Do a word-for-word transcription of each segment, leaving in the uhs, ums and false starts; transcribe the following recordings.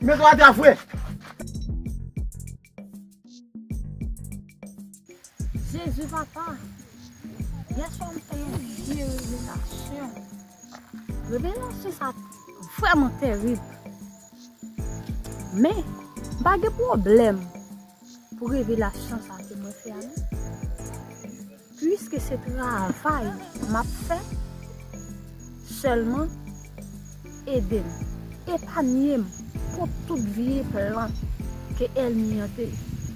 Mete w atè, frè. Jezi papa, yè swa m fè yon vye revelasyon. Revelasyon sa vrèman tèrib. Men, m pa gen pwoblèm pou revelasyon sa ke mwen Piske se travay m ap fè, sèlman ede m, epanye m kont tout vye plan ke ènmi an te,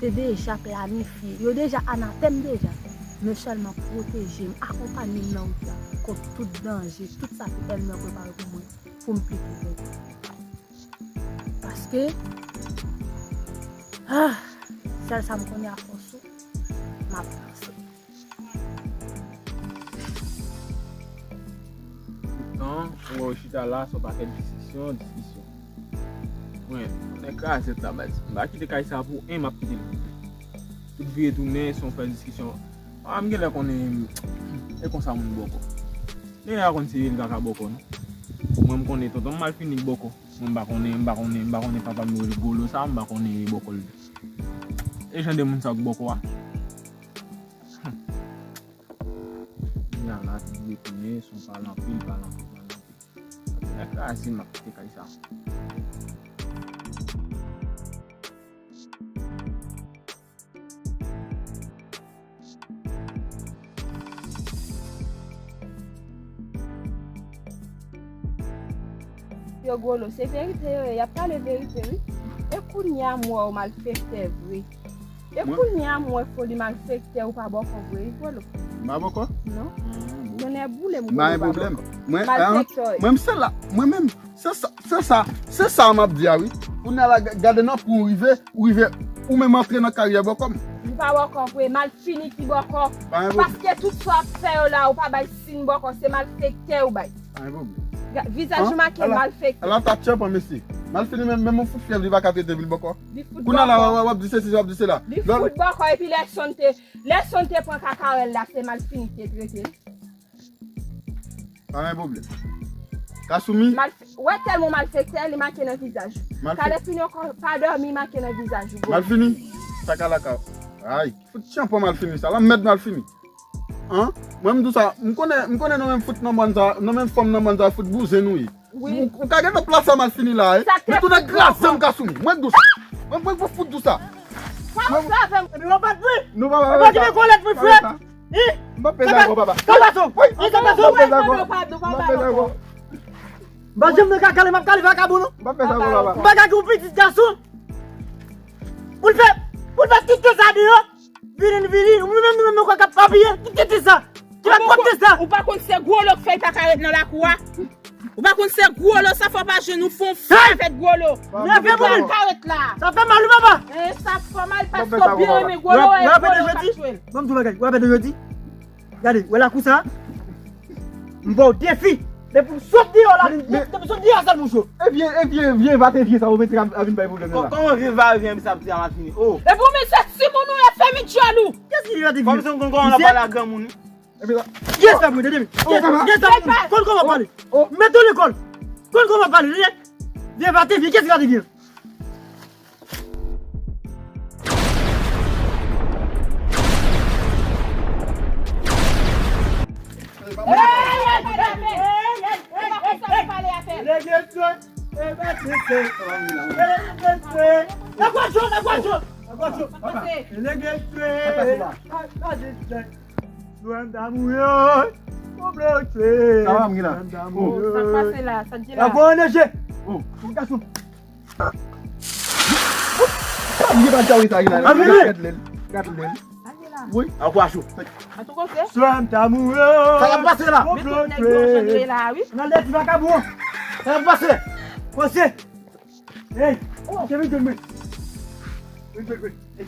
te deja planifye. Yo deja anatèm deja, men sèlman pwoteje m, akonpanye m nan wout la kont tout danje, tout sa ke ènmi an prepare pou mwen, pou m pike tèt. Paske, ah, sèl sa m konnen, afòs ou, m ap panse. Tan, ou wè w chita la, se yon pakèt diskisyon, diskisyon. Mwen, mwen kraze tèt la, baz. M pa kite kay sa pou en, m ap kite l. Tout vire tounen, se yon fè diskisyon. Ah, m genlè konnen, e konsa moun bòkò. Genlè a konn se li kaka bòkò, non. Mwen, m konnen tonton m Malfini k bòkò. Mwen, m pa konnen, m pa konnen, m pa konnen papa m yo rele Golo sa, m pa konnen bòkò l. E jan de moun sa k bòkò a. Kounye a la, tout vire tounen, se yon pale anpil, pale anpil, pale anpil. Nèg la, si m ap kite kay sa. Yo Golo, se verite yo ye, y ap pale verite wi. E kounye a m wè w malfektè vre. E kounye a m wè foli malfektè, ou pa bòkò vre wi Golo. M pa bòkò? Non. Tonnè boule m Golo, ou pa bòkò. Malfektè w ye. Mwen, mwen m se la, mwen menm, se sa, se sa, se sa m ap di a wi. Kounye a la, gade nan pou w rive, ou rive, ou menm antre nan karyè bòkò m. Ou pa bòkò vre, Malfini ki bòkò. Pa gen pwoblèm. Paske tout sa w ap fè yo la, ou pa bay siy bòkò, se malfektè ou bay. Pa gen pwoblèm. Vizaj ou make malfektè. Ala ta tchanpan mesye. Malfini menm, menm yon fout fyèv li pa ka trete vil bòkò. Li fout bòkò. Kounye a la, w ap di sesi, w ap di sela. Li fout bòkò epi lè Sonn te, lè Sonn te pran kakarèl la, se Malfini ki te trete l. Pa gen pwoblèm. Kasoumi. Ou wè tèlman malfektè, li make nan vizaj ou. Kale fini ankò, pa dòmi, make nan vizaj ou. Malfini. Sa ka la ka. Ay, fout tchanpan Malfini sa. Lanmèd Malfini. An? Mwen m di w sa, m konnen, m konnen nou menm fout nan mòn sa, nou menm fanm nan mòn sa, fout bouzen nou ye. Wi. Ou, ou ka gen nan plas sa Malfini la, wi. Men tou nèg kraze m Kasoumi. Mwen k di w sa. Mwen, mwen, mwen fout di w sa. Sa ou fè avè m? Epi w pa t vre. Nou pa, pa, pa, pa. Epi w ki men kolèt pou frè. Hi? M p ap peze avè w, papa. Sa pase w? Hi, sa pase w? M p ap peze avè w. M p ap peze avè w. M pa janm nan ka kale, m ap kale vakabon, non. M p ap peze avè w, papa. M pa ka gen yon pitit gason. Pou l fè, pou l fè tout tan sa deyò. Vini, vini, ou menm, nou menm, nou kwè k ap apiye. Ki tete sa? Ki la konte sa? Ou pa konn se Gwolo k fè l pa ka ret nan lakou a? Ou pa konn se Gwolo sa, fò pa jwenn ou fon fè avèk Gwolo. Nève moun. Ou pa ka ret la. Sa fè mal wi papa. Eh, sa fè mal paske w byen renmen Gwolo e Gwolo k ap jwe l. Ban m di w bagay, w ap pèdi jodi. Gade, wè lakou sa. M ba w defi. Depi m sot deyò la, depi m sot deyò a sèl mouch yo. E vye, e vye, vye vate vye sa ou mete a vin bay pwoblèm la. Kòman vye vate vye sa ap di a Malfini? Oh. Epi w menm se timoun ou ye, fèmen djòl ou. Kiyès ki vye vate vye? Kòmsi m konn kòman w ap pale ak granmoun wi. Epi la. Kiyès la pou ede m? Kiyès la pou ede m? Konn kòman pale. Mete w lekòl. Konn kòman pale. Vye vate vye, kiyès ki vate vye? Sa pase la, sa di la. Sa vye bal sa wi sa wi la. Gad lèl. Gad lèl. Wi. Akwachou. Swa m ta mouri. Sa k ap pase la? Men tout nèg yo jan yo ye la wi. Nan lè ti vakabon. Sa k ap pase? Pase. Hey. Kevin jwenn mwen. Vin jwenn mwen. Hey.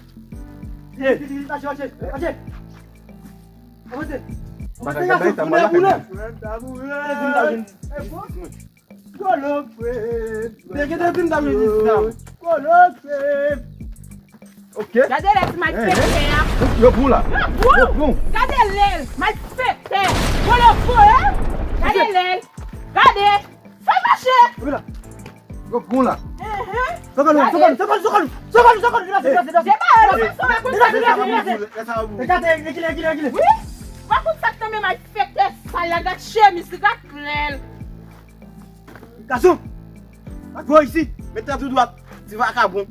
Hey. Mache, mache. Avanse. Avanse gason. Swa m ta mouri. Gwolo frè. Te gen te di m ta vle di sa. Gwolo frè. Ok. Gade lè ti malfektè a. Yo pou la. Yo pou. Yo pou. Gade lè l, malfektè. Gwolo frè. Gade lè l. Gade. Fè l mache. Wi la. Yo pou la. Enhen. Sokol, sokol, sokol, sokol, sokol, sokol, vin pase, vin pase, vin pase. Deba, vin pase, vin pase, vin pase. Gade, rekile, rekile, rekile. Wi. Pa konn sa k nan men malfektè sal la, gad chemiz li, gad lè l. Gason! Pa gwo isi! Mete tou dwat, ti vakabon.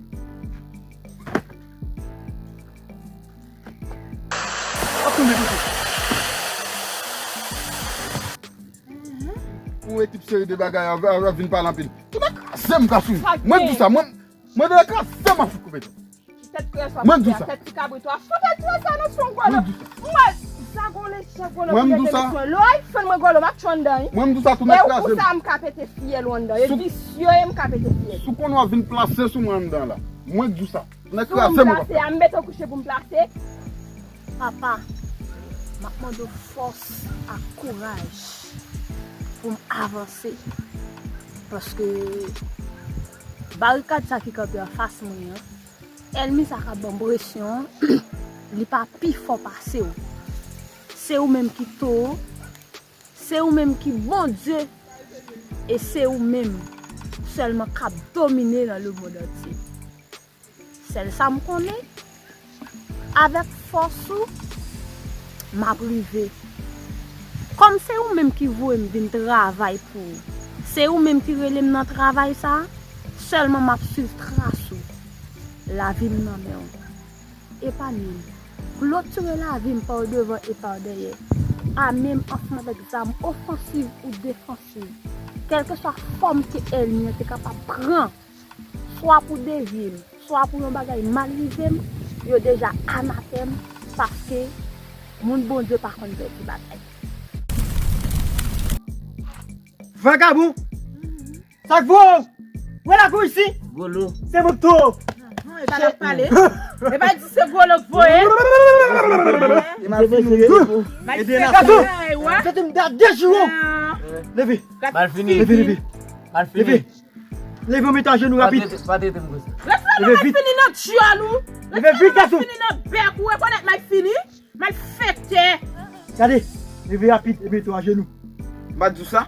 Ou ekip seri de bagay a, a, a vin pale anpil. Ou ta kraze m, Kafou. Mwen di w sa, mwen, mwen ta kraze m, ap koupe. Mwen di w sa. Tèt ti kabrit ou ap fout tèt sa nan son golo. Mwen di w sa. Mwen sa gon lechè golo. Mwen di w sa. Lè w ap fè mwen golo, m ap tchon anndan wi. Mwen di w sa, tou nèg kraze m. E ou sa m ka pete fyèl ou anndan. E visye, e m ka pete fyèl. Sou konn w ap vin plase sou mwen anndan la. Mwen di w sa. Nèg kraze m. Sou m plase, a m mete w kouche pou m plase. Papa, m ap mande w fòs ak kouraj pou m avanse. Paske barikad sa ki kanpe anfas mwen an, ènmi sa k ap ban m presyon an, li pa pi fò pase w. Se ou menm ki towo, se ou menm ki Bondye, e se ou menm sèlman k ap domine nan lemonn antye. Sèl sa m konnen, avèk fòs ou, m ap rive. Kòm se ou menm ki voye m vin travay pou ou, se ou menm ki rele m nan travay sa a, sèlman m ap swiv tras ou. Lavi m nan men w. Epanye m. Klotire lavi m pa w devan e pa w dèyè. Ame m ansanm avèk zam ofansiv ou defansiv. Kèlkeswa fòm ke ènmi an te kapab pran, swa pou devye m, swa pou yon bagay mal rive m, yo deja anatèm, paske moun Bondye pa konn pèdi batay. Vagabon! Sa k voye w? Wè lakou isi? Golo. Se mwen k towo. E pa l ap pale. E pa di se golo k voye. E mal fini. Mal fini. Gason! Tete m da de jou. Leve. Mal fini. Leve, leve. Mal fini. Leve. Leve, w met ajenou rapid. Pa trete m konsa. Leve vit. Mal fini nan dyòl ou. Leve vit, gason. Mal fini nan bèk ou. Rekonèt mal fini. Malfektè. Gade, leve rapid e mete w ajenou. M pa di w sa.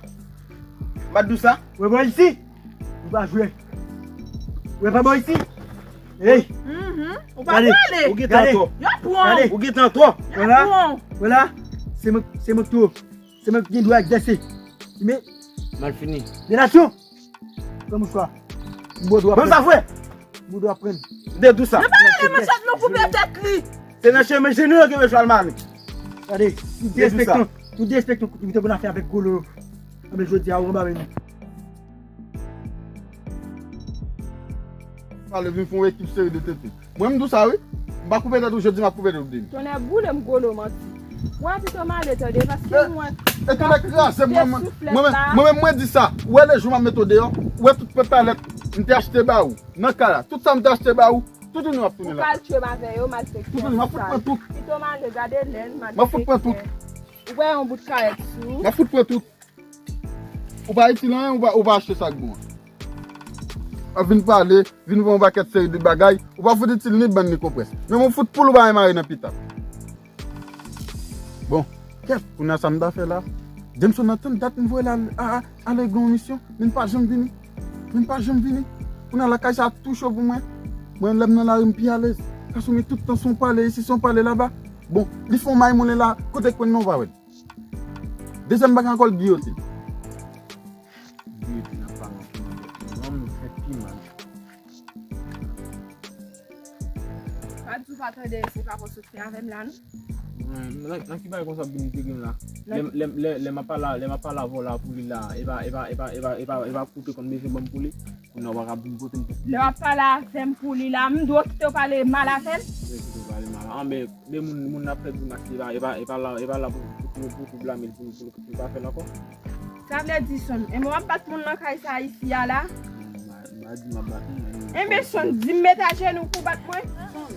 M pa di w sa. Wè bò isi. Ou pa jwe. Wè pa bò isi. Hey. Mhm. Ou pa pale. Ou gentan twò. Yo pran. Ou gentan twò. Yo pran. Wè la. Se mwen, se mwen k towo. Se mwen ki gen dwa egzèse. Men. Mal fini. Relasyon. Pran mouchwa. Mwen sa fè. Mwen dwa pran. De tou sa. Yo pa rele manchèt nou koupe tèt li. Se nan chemen jenou yo ke yo chwal mami. Gade, tout derespektan, tout derespektan, ou te konn afè avèk golo yo. Anben jodi a ou anba men nou. Pale vin fè yon ekip seri de tete. Mwen m di w sa wi. M pa koupe tèt ou jodi, m ap koupe tèt ou demen. Tonnè boule m golo manti. Mwen pito m ale tande paske mwen. E tonnè kraze m, mwen, mwen, mwen, mwen menm mwen di sa. Ou wè le jou m ap mete w deyò, ou wè tout pètalèt m te achte ba ou nan kay la. Tout sa m te achte ba ou, toutouni w ap tounen la. Ou pral tchwe m avè yo, malfektè. Toutouni m ap fout pran tout. Pito m ale gade lè l, malfektè. M ap fout pran tout. Ou wè yon bout kayèt sou ou. M ap fout pran tout. Ou pa itil anyen, ou pa, ou pa achte sa k bon an. W ap vin pale, vin voye yon pakèt seri de bagay, ou pa fout itil ni bann ni konprès. Menm yon fout poul ou pa janm mare nan pita. Bon, kèt, kounye a sa m ta fè la? Jameson nan tann dat m voye l al, a, a, ale gen yon misyon, men l pa janm vini. Men l pa janm vini. Kounye a lakay sa tou cho pou mwen. Mwen, lè m nan lari, m pi alèz. Gason, men tout tan se yon pale isi, se yon pale laba. Bon, li fè yon may moulen la, kote kwenn nan ou pa wè l. Dezyèm bagay ankò, l giyotin. Giyotin ap pale anpil nan tèt mwen. Mwen, m fè pi mal. Pa di w pa tande, se pa konsa w te fè avè m la, non? Nan, nan ki bagay konsa pou li te gen la? Lè, lè, lè, lè m ap pale, lè m ap pale avè w la pou li la, e pa, e pa, e pa, e pa, e pa, e pa pou te konn bezwen ban m pou li. Kounye a w pa ka vin pote m pou li. Lè w ap pale avè m pou li la, m dwe kite w pale mal avè l? M dwe kite w pale mal. Anben, men moun, moun ap fè grimas li, e pa, e pa, e pa la, e pa la pou, pou, pou, pou blame l, pou, pou, pou l pa fè l ankò. Sa vle di, Son, enben w ap bat moun nan kay sa isi a la? M pa, m pa di m ap bat moun, men. Enben, Son, di m met ajenou pou w bat mwen? Son,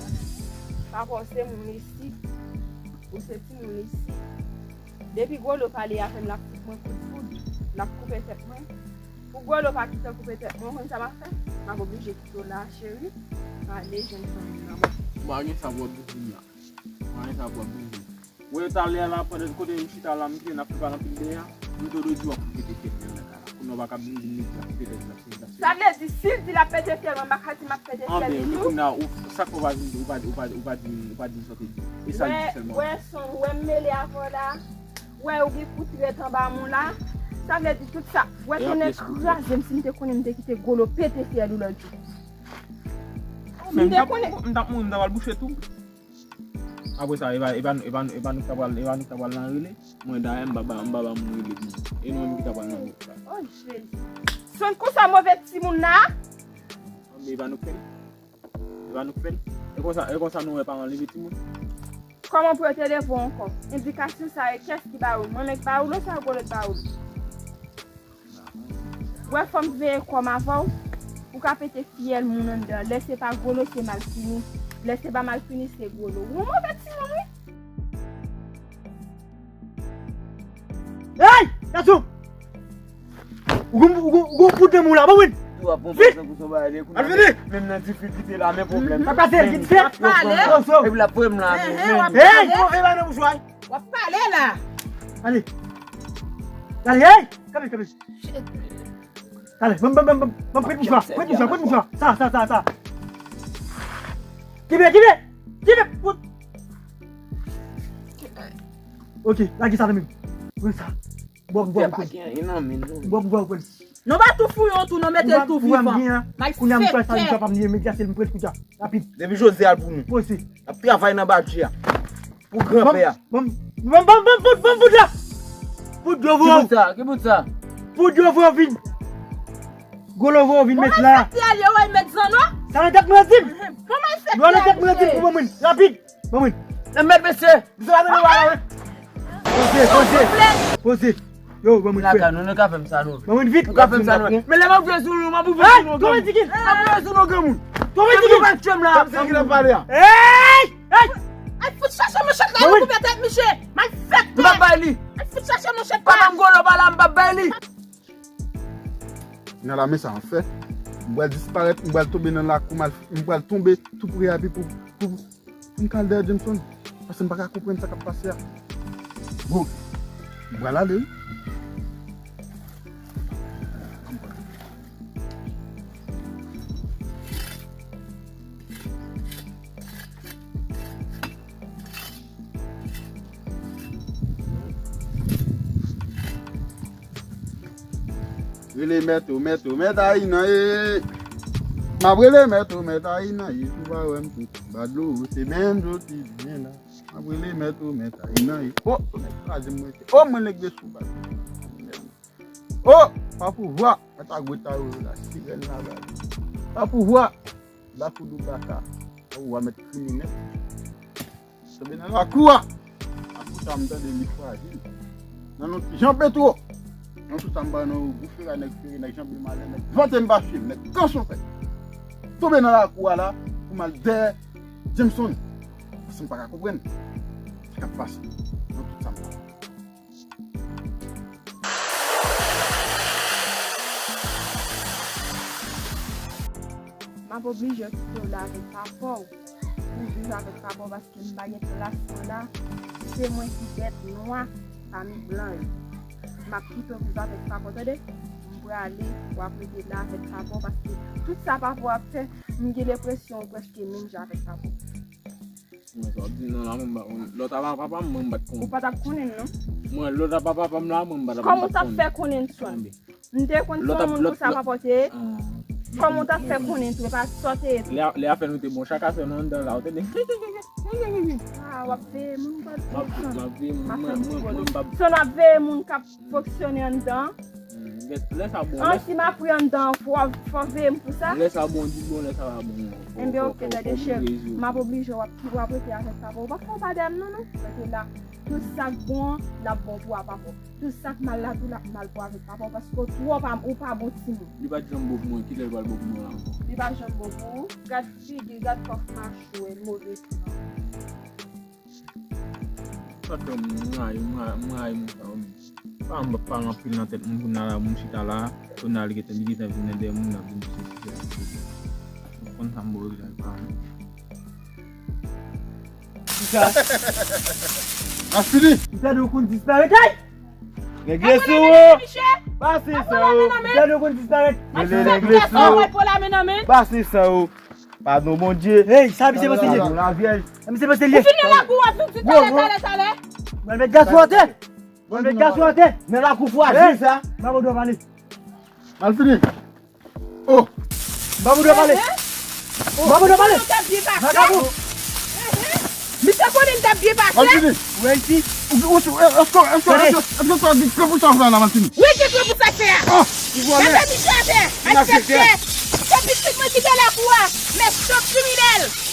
pa fòse moun isi. Ou se timoun isi. Depi golo pale avè m, l ap fout mwen kout poud. L ap koupe tèt mwen. Pou golo pa kite koupe tèt mwen, ou konn sa m ap fè? M ap oblije kite w la, cheri. M ale jwenn fanmi m nan. Bon, pa gen sa pou w ap di m la. Pa gen sa pou w ap di m. Wè talè a la, pandan kote m chita la, m te n ap pale anpil dèyè a, m te dwe di w ap pete fyèl mwen nan kay la. Kounye a w pa ka vin di m li di l ap pete fyèl mwen. Sa vle di, si l di l ap pete fyèl mwen, m pa ka di m ap pete fyèl li tou? Anben, men kounye a, ou, sa k fè w pa vin di, ou pa, ou pa, ou pa di m, ou pa di m sa w te di. E sa l di sèlman. Wè, Son, wè m mele avè w la. Wè, ou gen kout rèt anba men w la. Sa vle di tout sa. Wè, tonnè kraze m, si m te konnen m te kite golo pete fyèl ou lòt jou. Si m te konnen. M t ap mouri, m ta pral bouche tou. Apre sa, e pa, e pa, e pa, e pa nou k ta pral, e pa nou k ta pral nan rele. Mwen dayè, m pa ba, m pa ba moun rele pou mwen. E nou menm ki ta pral nan rele. Oh, Jezi. Sonn konsa move timoun la? E pa nou k fè l? E pa nou k fè l? E konsa, e konsa nou wè paran leve timoun? Kòman pou yo te leve w ankò? Endikasyon sa yo, kiyès ki ba ou l? Mwen menm k ba ou l, oswa Golo k ba ou l? Ou wè, fò m veye kò m avè w. Ou ka pete fiyèl moun anndan. Lè se pa Golo, se Malfini. Lè se pa Malfini, se Golo. Ou move timoun, wi. Hey! Gason! Ou gon, ou gon, ou gon poud nan men w la, bon, mwen. Vit! Al vini! Menm nan difikilte la, men pwoblèm. Sa pase, vit fè? Pale. Epi l ap voye m la. Hey! Move la nan bouch ou a. W ap pale la. Ale. Ale, hey! Kanpe, kanpe. Ale, ban m, ban m, ban m, ban m, ban m, prete mouchwa, prete mouchwa, prete mouchwa. Sa, sa, sa, sa. Kenbe, kenbe, kenbe. Pout. Ok, lage sa nan men m. Pran sa. Bò pou bò pou pran. Bò pou bò pou pran. Non, pa tou fouye yon tou, non, mete l tou vivan. May fè kè. Rapid. Depi jodi a l pou nou. Poze. N ap travay nan badji a. Pou granpè a. Ban m, ban m, ban m, ban m, ban m poud la. Poud yo vo. Ki poud sa? Ki poud sa? Poud yo vo vin. Golo vo vin met la. Kòman fè ti alye wè met zanno? Sa nan tèt mwen di m. Kòman fè ti alye? Yo nan tèt mwen di m pou ban mwen. Rapid. Ban mwen. Nan mèt mesye. Poze, poze. Poze. Yo, ban mwen fè. Nou, nou ka fè m sa nou. Ban mwen vit. Nou ka fè m sa nou. Men lè m ap vye sou nou, m ap ouvè sou nou. Kòman di ki? M ap ouvè sou nou granmoun. Kòman di ki? Kòman di ki? Hey! Hey! Ay, fout chache manchèt la, nou koupe tèt misye. Mal fèt. M pa bay li. Ay, fout chache manchèt la. Pa ban m Golo pa la, m pa bay li. Nan la men sa an fè. M pral disparèt, m pral tonbe nan lakou, m pral tonbe tou pre a pi pou, pou, pou m kal dèyè Jameson. Paske m pa ka konprann sa k ap pase a. Bon, m pral ale wi. Rele mèt ou, mèt ou, mèt Ayinan, e. M ap rele mèt ou, mèt Ayinan, e. Si w pa wè m tout ba dlo, se menm dlo ki byen la. M ap rele mèt ou, mèt Ayinan, e. O, nèg kraze m rete. O, mwen nèg de sou ba dlo. O, pa pouvwa, mèt a gwo ta yo la, sirèn la, gade. Pa pouvwa. Lakou Doubaka, ou a mèt kriminèl. Tonbe nan lakou a. Lakou sa m tande li frajil. Nan non ti Jan Petwo. Nan tout sa m ba nan gou fera nèg fere, nèg janbe malè, nèg vante m pa swiv, nèg kanson fèt. Tonbe nan lakou a la, pou m al dèyè Jameson. Paske m pa ka konprann sa k ap pase nan tout sa m ba. M ap oblije kite w la avèk papa w pou w viv avèk papa w paske m pa gen plas mwen la. Se mwen ki bèt nwa pami blan yo. M ap kite w viv avèk papa w, tande? M prale, w ap rete la avèk papa w paske tout sa papa w ap fè, m gen lenpresyon w prèske menm jan avèk papa w. Mwen sa w ap di nan la, mwen, lòt a pa papa m, mwen m pa t konnen. Ou pa t ap konnen, non? Mwen, lòt a pa papa m la, mwen m pa t ap konnen. Kòman w t ap fè konnen, Swan? M te konn se yon moun konsa papa w te ye. Kòman w t ap fè konnen tou? E pa sa w te ye tou. Lè, lè afè nou te bon, chak afè nou anndan la, ou tande. Ah, w ap veye moun, w ap veye moun, mwen, mwen, mwen, m p ap. Swan ap veye moun k ap fonksyone anndan. Hmm, lè, lè sa bon, an, lè si m ap ri anndan, fò, fò veye m pou sa. Lè sa bon, di bon, lè sa pa bon, fò, enben, fò, ok, fò, tande, fò cheri, m ap oblije w ap, w ap rete avèk papa w. Ou pa fè w pa dèyè m non, non. Rete la. Tout sa k bon an, l ap bon pou w a papa w. Tout sa k mal la tou, l ap mal pou w avèk papa w, paske w twò pa, ou pa bon timoun. Li pa t janm bon pou mwen, kilè l pral bon pou mwen la ankò? Li pa t janm bon pou ou. Gad figi, gad kòf mache w, move timoun. Sa fè m rayi, m rayi, m rayi moun sa yo menm. Pa m ap pale anpil nan tèt moun, kounye a la moun chita la, kounye a li gentan, li gentan vin nan dèyè moun, l ap vin di sesi, sela. Ou konn sa m ba w egzanp pa m. Kisa? Malfini! M tande w konn disparèt, ay! Regle sou ou! Pase sa ou! M tande w konn disparèt! Rele regle sou ou! Pase sa ou! Padon Bondye. Hey, sa misye panse l ye? Sa misye panse l ye? Ou vin nan lakou w ap vin di talè, talè, talè. Mwen met gason atè. Mwen met gason atè. Nan lakou fwa di sa. M pa gen dwa pale. Malfini. Oh. M pa gen dwa pale. M pa gen dwa pale. Vakabon. Misye konnen l t ap byen pase. Mantini. Wilky. Èske, èske, èske, èske, èske w di kran pou sa w fè la, Mantini? Wilky, pran pou sa k fè a. Ah! Mete misye atè. Aksepte. Se pitit mwen ki te lakou a. Mechant kriminèl.